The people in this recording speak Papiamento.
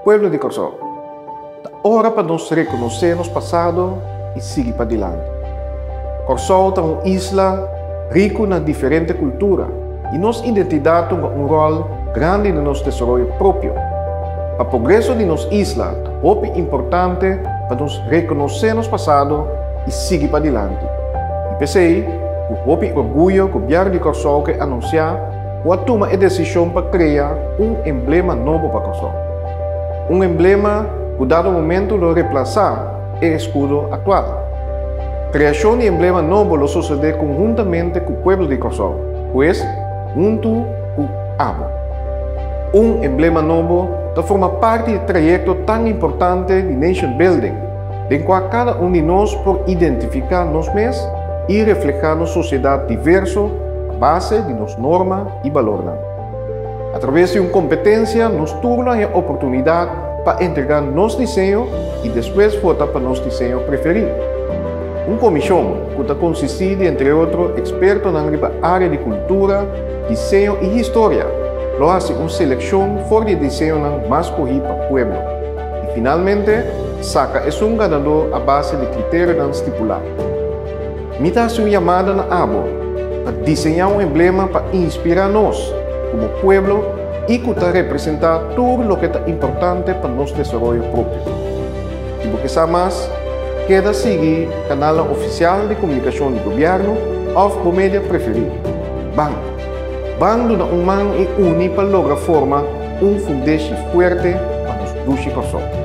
Pueblo di Kòrsou, ta ora pa nos rekonosé nos pasado i sigui padilanti. Kòrsou ta un isla riku na diferente kultura i nos identidat tunga un ròl grandi den nos desaroyo propio. Pa progreso di nos isla ta hopi importante pa nos rekonosé nos pasado i sigui padilanti. I p'esei, ku hopi orguyo Gobièrnu di Kòrsou ke anunsiá ku a tuma e desishon pa krea un emblema nobo pa Kòrsou. Un emblema ku dado momentu lo replasá e eskudo aktual. Kreashon di emblema nobo lo sosodé konhuntamente ku pueblo di Kòrsou, pues huntu ku abo. Un emblema nobo ta forma parti di e trayekto tan importante di nation building, den kua kada un di nos por identifiká nos mes i reflehá nos sosiedat diverso a base di nos norma i balornan. Atraves di un kompetensia nos tur lo haña oportunidat pa entregá nos diseño i despues vota pa nos diseño preferí. Un komishon ku ta konsistí di entre otro ekspertonan riba área di kultura, diseño i historia lo hasi un selekshon for di e diseñonan mas skohí pa pueblo i finalmente saka esun ganadó a base di kriterionan stipulá. Mi ta hasi un yamada na abo pa diseñá un emblema pa inspirá nos komo pueblo i ku ta representá tur loke ta importante pa nos desaroyo propio. Si bo ke sa mas, keda sigui kanalnan ofisial di komunikashon di gobièrnu òf bo media preferí. Ban! Ban duna un man i uni pa logra forma un fundeshi fuerte pa nos dushi Kòrsou.